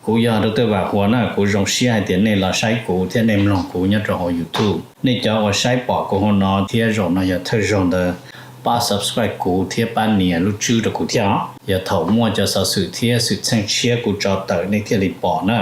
Kuv yog Doctor Vam Huas na, kuv zoo siab hais tias nej los saib kuv thiab nej mloog kuv nyob rau hauv YouTube. Nej cov uas saib pom kuv hauv no thiab zaum no yog thawj zaug ntawd, pab subscribe kuv thiab pab nias lub tswb rau kuv thiab os. Yog thaum muaj cov xov xwm thiab xwm txheej tshiab kuv tso tawm nej thiaj li pom na.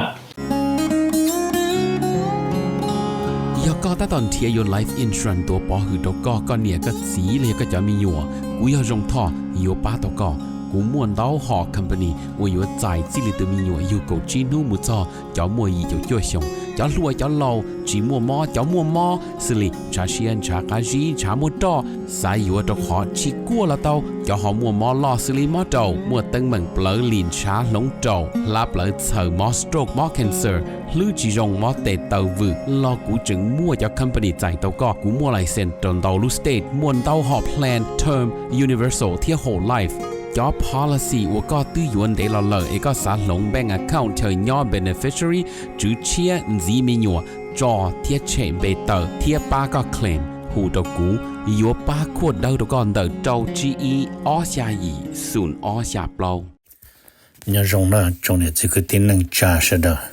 Yog koj tab tom nrhiav yuav life insurance tuav pov hwm rau koj, koj niam koj txiv los yog koj cov me nyuam, kuv yog Zoo Thoj yuav pab tau koj. Kuv muaj ntau hom company uas yuav txais txij li tus me nyuam yug kaum tsib hnub mus txog cov muaj yim caum cuaj xyoos, cov hluas cov laus, tsis muaj mob cov muaj mob, xws li ntshav siab ntshav qab zib ntshav muaj roj, xav yuav rau qhov tsis kuaj los tau, cov ho muaj mob loj xws li mob raum, muaj teeb meem plawv lim ntshav hloov raum, hlab plawv txhaws, mob stroke mob cancer, hlwb tsis zoo mob tes taw vwm los kuv tseem muaj cov company txais tau koj. Kuv muaj license rau ntau lub state, muaj ntau hom plan term, universal thiab whole life. Cov policy uas koj twb yuav ntev los lawm es koj xav hloov bank account chaw nyob beneficiary, tswv tshiab, ntxiv me nyuam, tso thiab tshem npe tawm thiab pab koj claim, hu rau kuv, yuav pab khuaj dawb rau koj ntawm rau tsib ib ob xya yim xoom ob xya plaub. Nyob zoo na tsoom niam txiv kwv tij neej tsa sawv daws.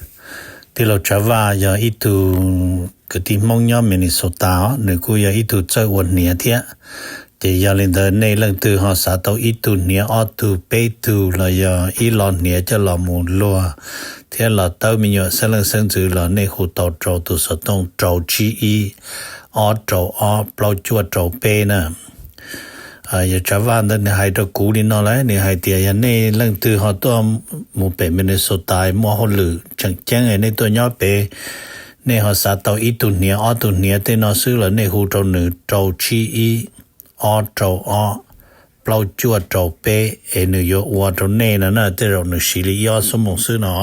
Tij laug Tsav Vaj yog ib tug kwv tij Hmoob nyob Minnesota os, nws kuj yog ib tug txawj ua hniav thiab. Ces yog li ntawd nej leej twg ho xav tau ib tug hniav ob tug peb tug los yog ib lo hniav coj los mus luag thiab los tawb me nyuam xeeb leej xeeb ntxwv los nej hu tau rau tus xov tooj rau tsib ib ob rau ob plaub cuaj rau peb na. Yog Tsav Vaj ntawd nws hais rau kuv li no lawm, nws hais tias yog nej leej twg ho tuaj mus pem Minnesota muaj hauj lwm tseem ceeb nej tuaj nyob pem, nej ho xav tau ib tug hniav ob tug hniav tej no xwb los nej hu rau nws rau tsib ib ob rau ob plaub cuaj rau peb es nws yuav ua rau nej no na, tej zaum nws siv li ib ob xuab moos xwb no.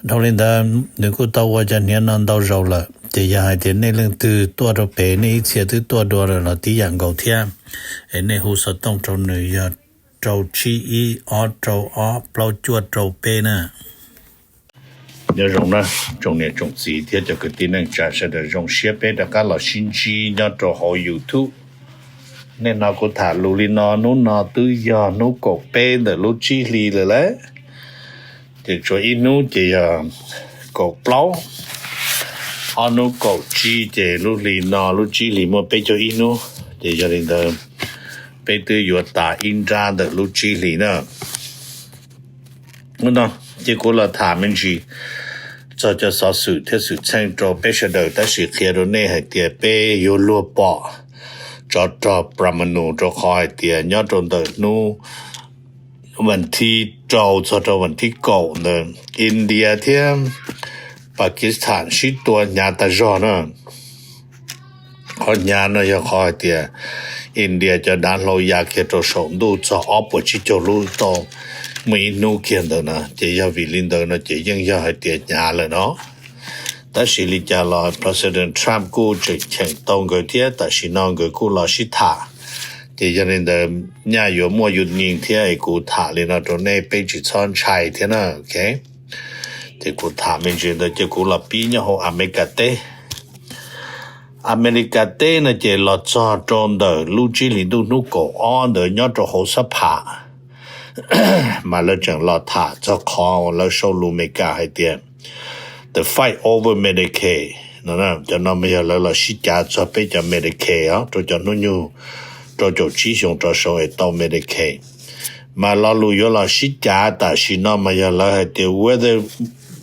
Dhau li ntawd nws kuj tau ua cov hniav no ntau zaus lawm, ces yog hais tias nej leej twg tuaj rau pem nej ib txhia twb tuaj dua lawm los tib yam nkaus thiab, es nej hu xov tooj rau nws yog rau tsib ib ob rau ob plaub cuaj rau peb na. Nyob zoo na tsoom niam tsoom txiv thiab cov kwv tij neej tsa sawv daws, zoo siab peb rov qab los sib ntsib nyob rau hauv YouTube. Niaj hnub kuv tham lus li no, hnub no twb yog hnub kaum peb ntawm lub tsib hlis lawm lauj. Ces tshuav ib hnub ces yog kaum plaub, ob hnub kaum tsib, ces lub hli no lub tsib hlis muaj peb caug ib hnub, ces yog li ntawd peb twb yuav tas ib nrab ntawm lub tsib hlis na. Hnub no ces kuv los tham me ntsis txog cov xov xwm thiab xwm txheej rau peb sawv daws, tab sis qhia rau nej hais tias peb yuav luag pom tsov rog Brahmanu, rau qhov hais tias nyob rau ntawm hnub vas thib rau txog rau vas thib kaum ntawd, India thiab Pakistan sib tua hnyav tas zog na. Qhov hnyav no yog qhov hais tias India cov dav hlau ya kiag rau saum ntuj txog ob puas tsib caug lub tau muaj ib hnub kiag ntawd na, ces yog vim li ntawd no ces yeej yog hais tias hnyav lawm no. Tab sis li cas los President Trump kuj tseem cheem tau nkawd thiab, tam sim no nkawd kuj los sib tham. Ces yog li ntawd nyaj yuav muaj yus nyees thiab es kuv tham li no rau nej peb tsis txhob ntshai thiab na. Ces kuv tham me ntsis ntawd ces kuv los pib nyob hauv Amelikas teb. Amelikas teb no ces los txog rau ntawm lub tsib hlis ntuj hnub kaum ob ntawd nyob rau hauv xab pham, mas lawv tseem los tham txog qhov lawv sau lus Amelikas hais tias the fight over Medicaid no. Cov no mas yog lawv los sib cav txog peb cov Medicaid os, rau cov hnub nyoog rau caum tsib xyoo rov saud es tau Medicaid. Mas lo lus yuav los sib cav tam sim no mas yog lawv hais tias whether,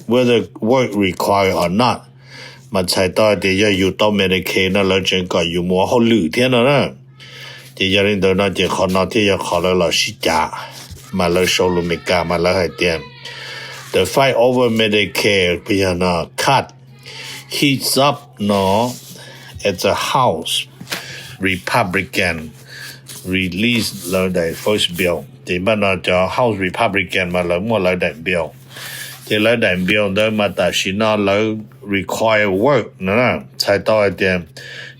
whether work required or not, mas txhais tau hais tias yog yus tau Medicaid no lawv tseem kom yus mus ua hauj lwm thiab no na. Ces yog li ntawd no ces qhov no thiaj yog qhov lawv los sib cav. Mas lawv sau lus Amelikas mas lawv hais tias the fight over Medicaid yog no cut heats up no as the House Republican release lawv daim first bill. Ces npaj no cov House Republican mas lawv muaj lawv daim bill. Ces lawv daim bill ntawd mas tam sim no lawv require work no, txhais tau hais tias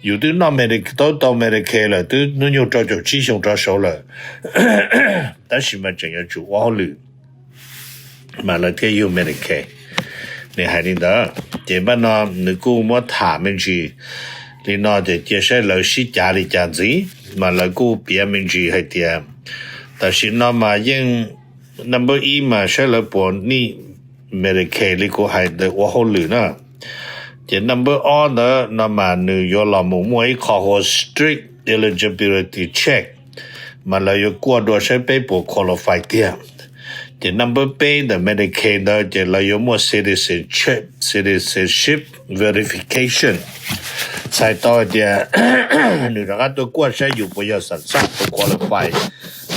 yus twb noj Medi, twb tau Medicaid lawm, twb hnub nyoog rau caum tsib xyoo rov saud lawm, tab sis mas tseem yuav tsum ua hauj lwm mas lawv thiaj yug Medicaid. Nws hais li ntawd ces npaj no nws kuj muab tham me ntsis li no ces cia saib lawv sib cav li cas ntxiv, mas lawv kuj piav me ntsis hais tias tam sim no mas yeej number ib mas saib lawv puas nij Medicaid li kuv hais ntawd ua hauj lwm na. Ces number ob ntawd no mas nws yuav los mus muaj ib qho hu ua strict eligibility check, mas lawv yuav kuaj dua saib peb puas qualify tiag. Ces number peb ntawm Medicaid ntawd ces lawv yuav muaj citizenship, citizenship verification, txhais tau hais tias nws rov qab tuaj kuaj saib yus puas yog xam xaj puas qualify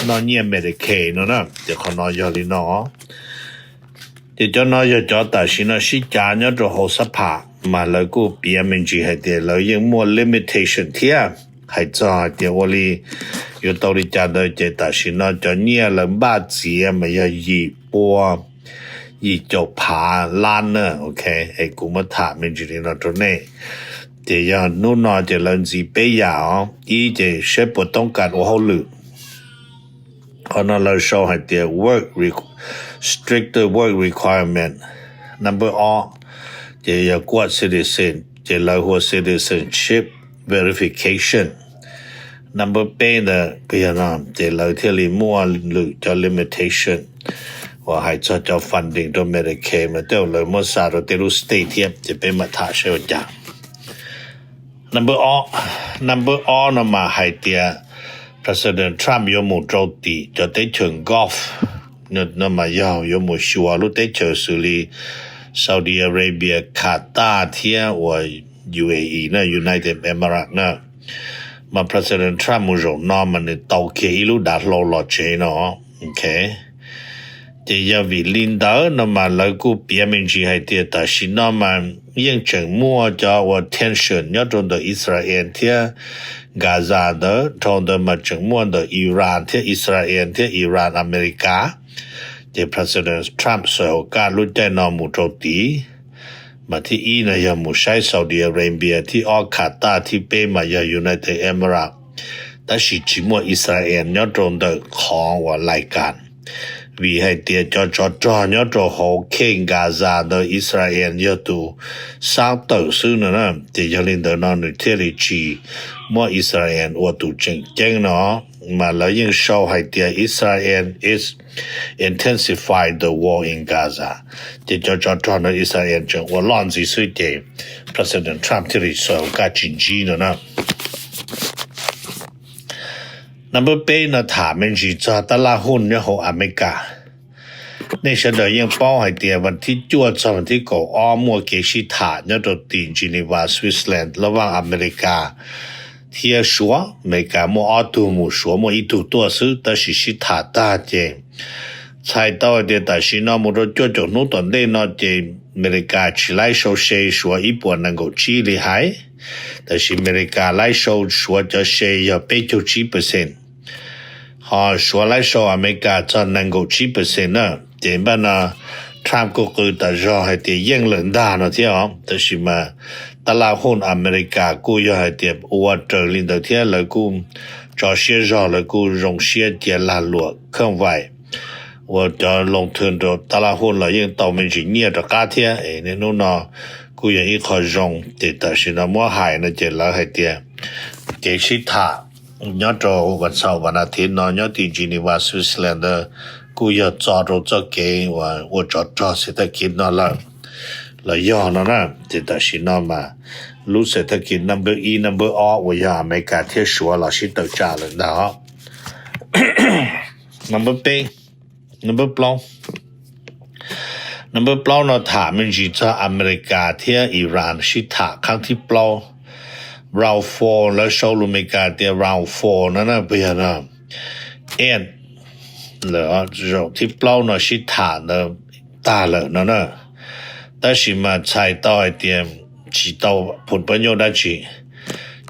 noj nyiaj Medicaid no na. Ces qhov no yog li no. Ces cov no yog cov tam sim no sib cav nyob rau hauv xab pham, mas lawv kuj piav me ntsis hais tias lawv yeej muaj limitation thiab. Hais txog hais tias ua li yuav tau li cas ntawd ces tam sim no cov nyiaj lawv npaj txiav mas yog yim pua yim caum phav lab na. Ok, es kuv muab tham me ntsis li no rau nej. Ces yog hnub no ces lawv ntxiv peb yam os. Ib ces saib puas toob kas ua hauj lwm. Qhov no lawv sau hais tias work req- stricter work requirement. Number ob ces yog kuaj citizen, ces lawv hu ua citizenship verification. Number peb ntawd yog no, ces lawv thiaj li muaj lwm cov limitation uas hais txog cov funding rau Medicaid mas tej zaum lawv muab xa rau tej lub state thiab, ces peb mam tham saib ua cas. Number ob, number ob no mas hais tias President Trump yuav mus rau tim cov teb chaws Gulf no mas yog yuav mus xyuas lub teb chaws xws li Saudi Arabia, Qatar thiab uas U A E na, United Emirates na. Mas President Trump mus zaum no mas nws tau kiag ib lub dav hlau los tsev no. Ok, ces yog vim li ntawd no mas lawv kuj piav me ntsis hais tias tam sim no mas yeej tseem muaj cov uas tension nyob rau ntawm Israel thiab Gaza ntawd, dhau ntawd mas tseem muaj ntawm Iran thiab Israel thiab Iran America. Ces President Trump xuas hauv kaj lub caij no mus rau tid, mas thib ib no yog mus saib Saudi Arabia, thib ob Qatar, thib peb mas yog United Emirates, tab sis tsis muaj Israel nyob rau ntawm qhov uas lais kas, vim hais tias cov tsov rog nyob rau hauv khej Gaza ntawd Israel yog tus xaab tawm xwb no na. Ces yog li ntawd no nws thiaj li tsis muab Israel ua tus tseem ceeb no, mas lawv yeej sau hais tias Israel is intensify the war in Gaza. Ces cov tsov rog ntawd Israel tseem ua loj ntxiv xwb ces President Trump thiaj li xuas hauv kaj tsis ntsib no na. Number peb no tham me ntsis txog tab laj huj nyob hauv Amelikas. Nej sawv daws yeej paub hais tias vas thib cuaj txog vas thib kaum ob muaj kev sib tham nyob rau tim Geneva, Switzerland, lab vaj Amelikas thiab Suav. Amelikas muaj ob tug mus, Suav muaj ib tug tuaj xwb, tab sis sib tham tag ces txhais tau hais tias tam sim no mus rau cuaj caum hnub tom ntej no ces Amelikas tsis laib sau se Suav ib puas nees nkaum tsib li hais, tab sis Amelikas laib sau Suav cov se yog peb caug tsib percent, ho Suav laib sau Amelikas txog nees nkaum tsib percent na. Ces npaj no Trump kuj qw tas zog hais tias yeej lawm ntag no thiab os, tab sis mas tab laj huj Amelikas kuj yog hais tias ua raws li ntawd thiab lawv kuj tso siab zog, lawv kuj zoo siab cia lag luam khaj vais ua cov loo thwm rau tab laj huj los yeej tau me ntsis nyiaj rov qab thiab es niaj hnub no kuj yog ib qho zoo. Ces tam sim no muab hais no ces lawv hais tias kev sib tham nyob rau vas xaum vas nas thiv no nyob tim Geneva, Switzerland ntawd kuj yog txo rau txoj kev uas ua tsov rog xev thaj kiv no lawm los yog no na. Ces tam sim no mas lub xev thaj kiv number ib number ob uas yog Amelikas thiab Suav los sib tawm tsam lawm ntag os. Number peb, number plaub, number plaub no tham me ntsis txog Amelikas thiab Iran sib tham qhab thib plaub. Round four, lawv sau lus Amelikas tias round four no na, puas yog no? Ed, lawm zaum thib plaub no sib tham ntawd tag lawm no na. Tab sis mas txhais tau hais tias tsis tau phum pab nyuj dab tsi,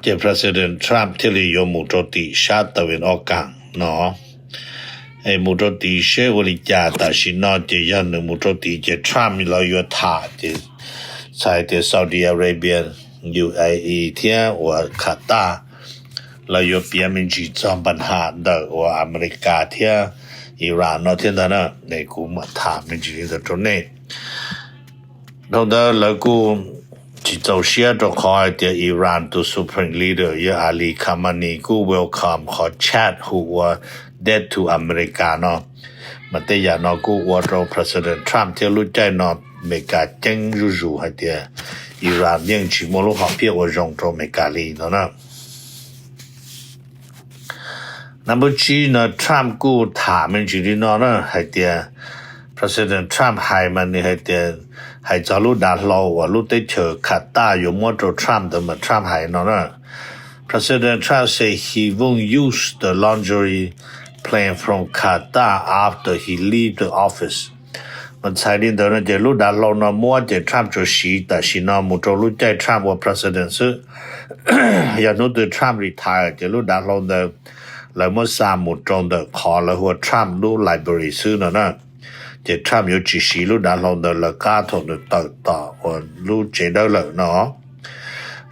ces President Trump thiaj li yuav mus rau tim sab taw vin ob kaam no. Es mus rau tid seb ua li cas. Tam sim no ces yog nws mus rau tid ces Trump lawv yuav tham ces txhais tias Saudi Arabia, U A E thiab uas Qatar lawv yuav piav me ntsis txog npa ham ntawm uas Amelikas thiab Iran no thiab ntag na. Es kuv mam tham me ntsis li ntawd rau nej. Dhau ntawd lawv kuj tsis txaus siab rau qhov hais tias Iran tus supreme leader yog Ali Khamenei kuj welcome qhov chat hu ua Death to America no. Mas tej yam no kuj ua rau President Trump thiab lub caij no Amelikas ceeb zuj zus hais tias Iran yeej tsis muaj lub hom phiaj ua zoo rau Amelikas li no na. Nab npawb tsib no Trump kuj tham me ntsis li no na hais tias President Trump hais mas nws hais tias, hais txog lub dav hlau uas lub teb chaws Qatar yuav muab rau Trump ntawd mas Trump hais no na. President Trump said he won't use the luxury plane from Qatar after he leave the office. Mas txhais li ntawd no ces lub dav hlau no muab ces Trump tsuas siv tam sim no mus rau lub caij Trump ua president xwb. Yog hnub twg Trump retire ces lub dav hlau ntawd lawv muab xa mus rau ntawm qhov lawv hu ua Trump lub library xwb no na. Ces Trump yuav tsis siv lub dav hlau ntawd lawv qab thaum nws tawm tom uas lub tsev dawb lawm no.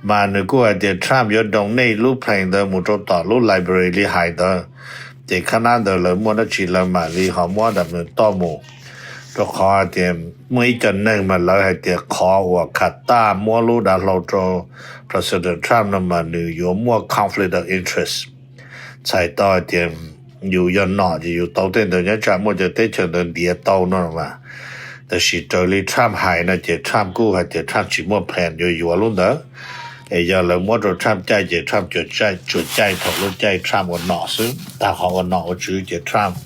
Mas nws kuj hais tias Trump yuav donate lub plane ntawd mus rau tom lub library li hais ntawd, ces khab nab ntawd lawv muaj dab tsi lawv mam li ho muab dam nws toj mus. Rau qhov hais tias muaj ib co neeg mas lawv hais tias qhov uas Qatar muab lub dav hlau rau President Trump no mas nws yuav muaj conflict of interest. Txhais tau hais tias yus yog nom ces yus tau tej ntawd nyob tsam muaj cov teb chaws ntawd ntiav tau no mas. Tab sis raws li Trump hais no ces Trump kuj hais tias Trump tsis muaj plan yuav yuav lub ntawd. Es yog lawv muab rau Trump caij ces Trump tsuas caij thaum lub caij Trump ua nom xwb. Tag qhov ua nom ua tswv ces Trump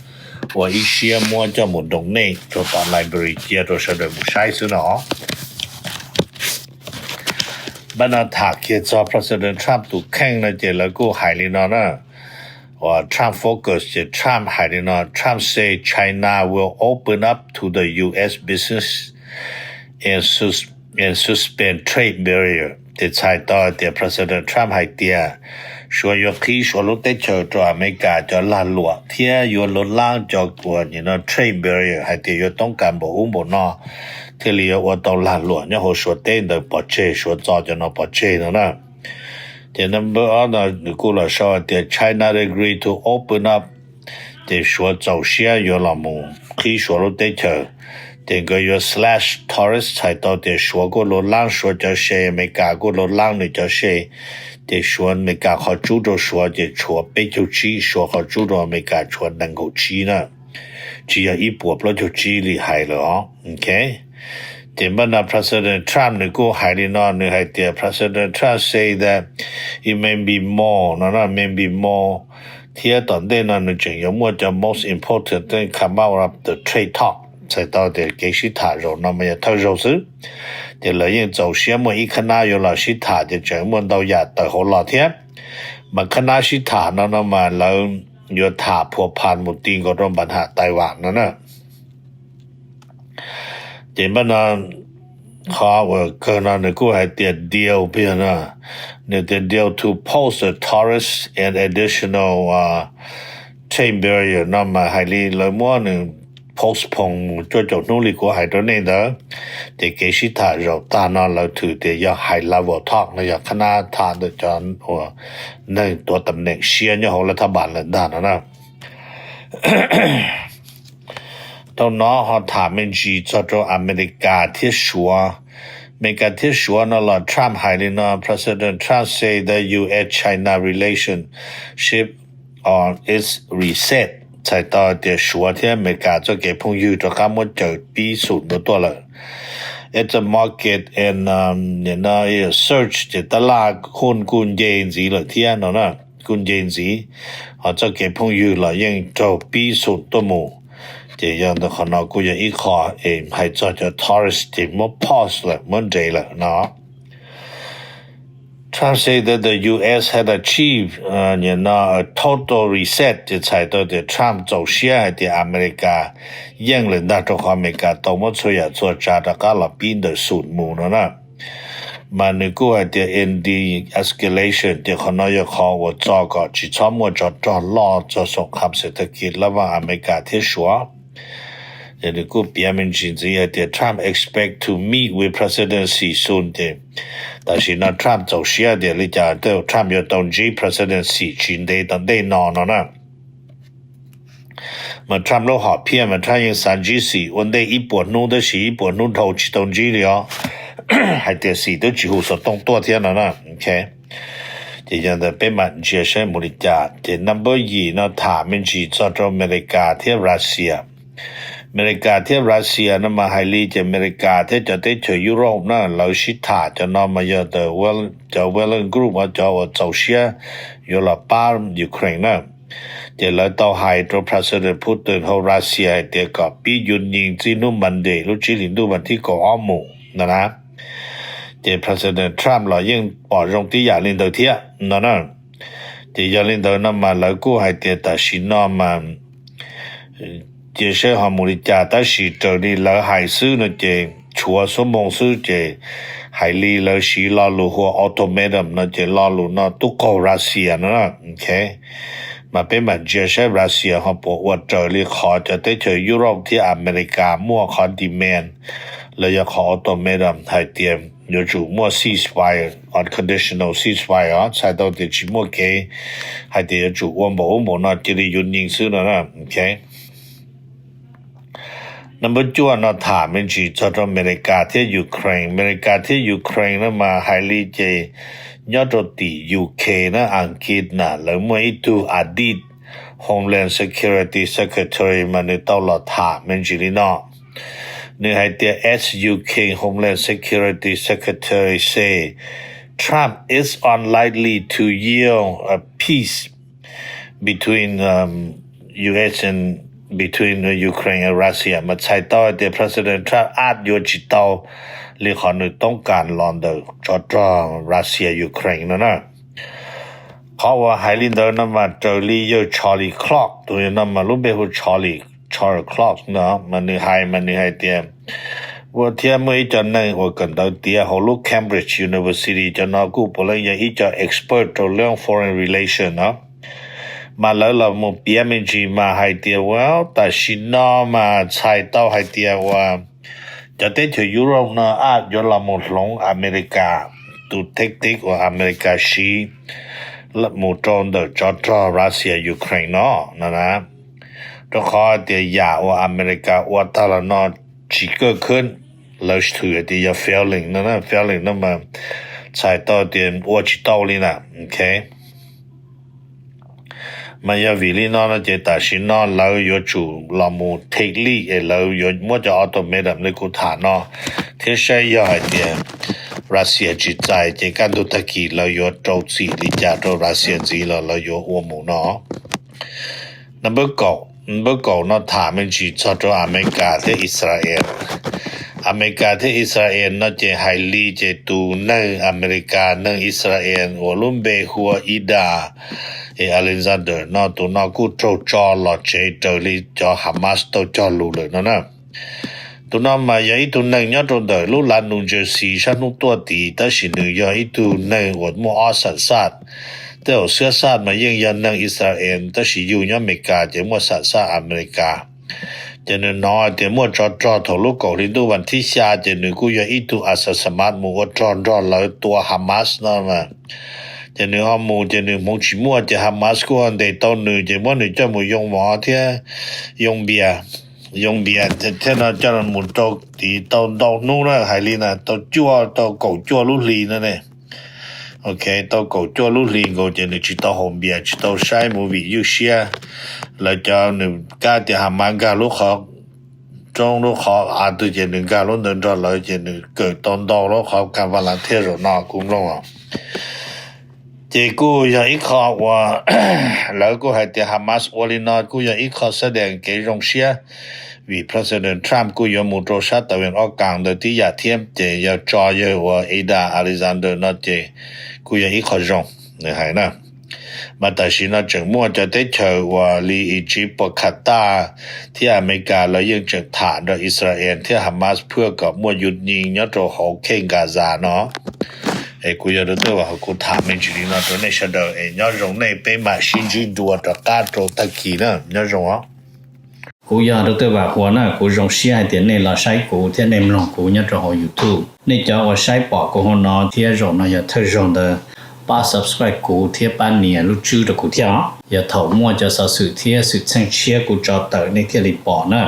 ua ib siab muab coj mus donate rau tom library cia rau sawv daws mus saib xwb no. Npaj no tham kiag txog President Trump tus kheej no ces lawv kuj hais li no na. Uas Trump focus ces Trump hais li no, Trump say China will open up to the U S business and sus- and suspend trade barrier. Ces txhais tau hais tias President Trump hais tias Suav yuav qhib Suav lub teb chaws rau Amelikas cov lag luam thiab yuav luv laab cov uas nim no trade barrier hais tias yuav toob kas npaum ub npaum no thiaj li yuav ua tau lag luam nyob hauv Suav teb ntawd pov tseg, Suav txo cov no pov tseg no na. Ces number ob no nws kuj los sau hais tias China agree to open up, ces Suav txaus siab yuav los mus qhib Suav lub teb chaws. Ces nkawd yuav slash tariff, txhais tau tias Suav kuj luv laab Suav cov se, Amelikas kuj luv laab nws cov se. Ces Suav, Amelikas qhov tsub rau Suav ces tshuav peb caug tsib, Suav qhov tsub rau Amelikas tshuav nees nkaum tsib na. Tsis yog ib puas plaub caug tsib li hais lawm os. Ok. Ces npaj no President Trump nws kuj hais li no, nws hais tias President Trump say that it may be more no, no, may be more, thiab tom ntej no nws tseem yuav muaj cov most important thing come out of the trade talk. Txhais tau tias kev sib tham zaum no mas yog thawj zaug xwb. Ces lawv yeej txaus siab muaj ib khab nab yuav los sib tham ces tseem muaj ntau yam tawm hauv los thiab. Mas khab nab sib tham no no mas lawv yuav tham phua pha mus ti nkaus rau npa ham Taiwan no na. Ces npaj no qhov uas kawg no nws kuj hais tias deal, nws tias deal to post a tariff and additional trade barrier no mas hais li lawv muab nws postpone mus cuaj caum hnub li kuv hais rau nej ntawd. Ces kev sib tham zaum tag no lawv thwm tias yog high level talk no, yog khab nab tham ntawm cov uas neeg tuav tam neem siab nyob hauv lawv thab npas lawm ntag no na. Dhau no ho tham me ntsis txog rau Amelikas thiab Suav. Amelikas thiab Suav no los Trump hais li no, President Trump say the U S China relationship is reset. Txhais tau tias Suav thiab Amelikas txoj kev phooj ywg rov qab muab caws pib xum dua tuaj lawm. At the market and surge, ces tab laj huj kuj nce ntxiv lawm thiab no na, kuj nce ntxiv. Ho txoj kev phooj ywg los yeej raug pib xum tuaj mus. Ces yog ntawm qhov no kuj yog ib qho es hais txog cov tariff ces muab pause lawm, muab nres lawm no. Trump said that the U S had achieved a total reset, ces txhais tau tias Trump txaus siab hais tias Amelikas yeej lawm ntag, rau qhov Amelikas tau muab txhua yam txhua tsav rov qab los pib ntawm xum mus no na. Mas nws kuj hais tias in de-escalation, ces qhov no yog qhov uas txo kom tsis txhob muaj tsov rog loj txog xoom kham xev thab kis lab vaj Amelikas thiab Suav. Ces nws kuj piav me ntsis ntxiv hais tias Trump expect to meet with President Xi soon, ces tam sim no Trump txaus siab tias li cas tej zaum Trump yuav tau ntsib President Xi tsis ntev tom ntej no no na. Mas Trump lub hom phiaj mas Trump yeej xav ntsib Xi ua ntej ib puas hnub, tab sis ib puas hnub dhau tsis tau ntsib li os. Hais tias Xi twb tsis hu xov tooj tuaj thiab no na. Ces yog ntawd peb mam ntsia saib mus li cas. Ces number yim no tham me ntsis txog rau Amelikas thiab Russia. Amelikas thiab Russia no mas hais li ces Amelikas thiab cov teb chaws Europe na lawv sib tham cov no mas yog cov Western Group cov uas txaus siab yuav los pab Ukraine na. Ces lawv tau hais rau President Putin hauv Russia hais tias kom pib yuav nyees txij hnub Monday lub tsib hlis ntuj vas thib kaum ob mus no na. Ces President Trump los yeej pom zoo tib yam li ntawd thiab no na. Ces yog li ntawd no mas lawv kuj hais tias tam sim no mas cia saib ho mus li cas, tab sis raws li lawv hais xwb no ces tshuav xuab moos xwb ces hais li lawv siv lo lus hu ua ultimatum no ces lo lus no twb qaug Russia no na. Mas peb mam ntsia saib Russia ho puas ua raws li qhov cov teb chaws Europe thiab Amelikas muaj qhov demand los yog qhov ultimatum hais tias yuav tsum muaj ceasefire, unconditional ceasefire os, txhais tau tias tsis muaj kev hais tias yuav tsum ua npaum ub npaum no, cia li yuav nyees xwb no na. Number cuaj no tham me ntsis txog rau Amelikas thiab Ukraine. Amelikas thiab Ukraine no mas hais li ces nyob rau tim U K na, Askiv na, lawv muaj ib tug adit Homeland Security Secretary mas nws tau los tham me ntsis li no. Nws hais tias, as U K Homeland Security Secretary say, Trump is unlikely to yield a peace between U S and between Ukraine and Russia, mas txhais tau hais tias President Trump ab yuav tsis tau li qhov nws toob kas los ntawm tsov rog Russia Ukraine no na. Qhov uas hais li ntawd no mas raws li yawg Charlie Clark, tus no mas lub npe hu Charlie, Charlie Clark no mas nws hais mas nws hais tias ua thiab muaj ib co neeg uas kawm ntawv tiav hauv lub Cambridge University, cov no kuj puav leej yog ib co expert rau lub foreign relation no. Mas lawv los mus piav me ntsis mas hais tias, well, tam sim no mas txhais tau hais tias uas cov teb chaws Europe no ab yuav los mus hloov Amelikas, tus tactic uas Amelikas siv mus rau ntawm tsov rog Russia Ukraine no no na. Rau qhov tias yam uas Amelikas ua tag los no tsis kaj khwb, lawv thwm tias yog failing no na, failing no mas txhais tau tias ua tsis tau li na. Mas yog vim li no no ces tam sim no lawv yuav tsum los mus take lead es lawv yuav muab cov ultimatum li kuv tham no thiab saib yog hais tias Russia tsis txais ces kaj ntug tag kis lawv yuav rau txim li cas rau Russia ntxiv los lawv yuav ua mus no. Number kaum no tham me ntsis txog rau Amelikas thiab Israel. Amelikas thiab Israel no ces hais li ces tus neeg Amelikas neeg Israel uas lub npe hu ua Eda Alexander no, tus no kuj raug tso los tsev raws li cov Hamas tau cog lus lawm no na. Tus no mas yog ib tug neeg nyob rau ntawm lub lav New Jersey sab hnub tuaj tid, tab sis nws yog ib tug neeg uas muaj ob xam xaj. Tej zaum xwb xam xaj mas yeej yog neeg Israel, tab sis yug nyob Amelikas ces muaj xam xaj Amelikas. Ces nws hnov tias muaj tsov rog thaum lub kaum hli ntuj vas thib xya, ces nws kuj yog ib tug asasamas mus ua rog nrog lawv tua Hamas no mas. Ces nws ho mus ces nws hmoov tsis muaj, ces Hamas kuj ho ntes tau nws, ces muab nws coj mus yoo mov thiab yoo npias, yoo npias thiab no coj mus rau tid tau ntau hnub na, hais li na tau cuaj, tau kaum cuaj lub hli no ne. Ok, tau kaum cuaj lub hli nkaus ces nws tsis tau haus npias, tsis tau saib movie ywj siab. Lawv cov nws kab tias Hamas nkag lub qhov roob lub qhov av twg ces nws nkag lub ntawd nrog lawv, ces nws kawm tau ntau lub qhov kas vas las thiaj zaum no kuv mloog os. Ces kuj yog ib qho uas lawv kuj hais tias Hamas ua li no kuj yog ib qho xab dees kev zoo siab, vim President Trump kuj yuav mus rau sab tawm vees ob kas ntawd tib yam thiab, ces yog tso yawg uas Eda Alexander no ces kuj yog ib qho zoo, nws hais na. Mas tam sim no tseem muaj cov teb chaws uas li Egypt, Qatar thiab Amelikas lawv yeej tseem tham nrog Israel thiab Hamas phwj kom muaj yus nyi nyob rau hauv kheej Gaza no. Es kuv yog Dr. Vam, kuv tham me ntsis li no rau nej sawv daws es nyob zoo nej, peb mam sib ntsib dua rov qab rau tag kis na, nyob zoo os. Kuv yog Dr. Vam Huas na, kuv zoo siab hais tias nej los saib kuv thiab nej mloog kuv nyob rau hauv YouTube. Nej cov uas saib pom kuv hauv no thiab zaum no yog thawj zaug ntawd, pab subscribe kuv thiab pab nias lub tswb rau kuv thiab os. Yog thaum muaj cov xov xwm thiab xwm txheej tshiab kuv tso tawm nej thiaj li pom na.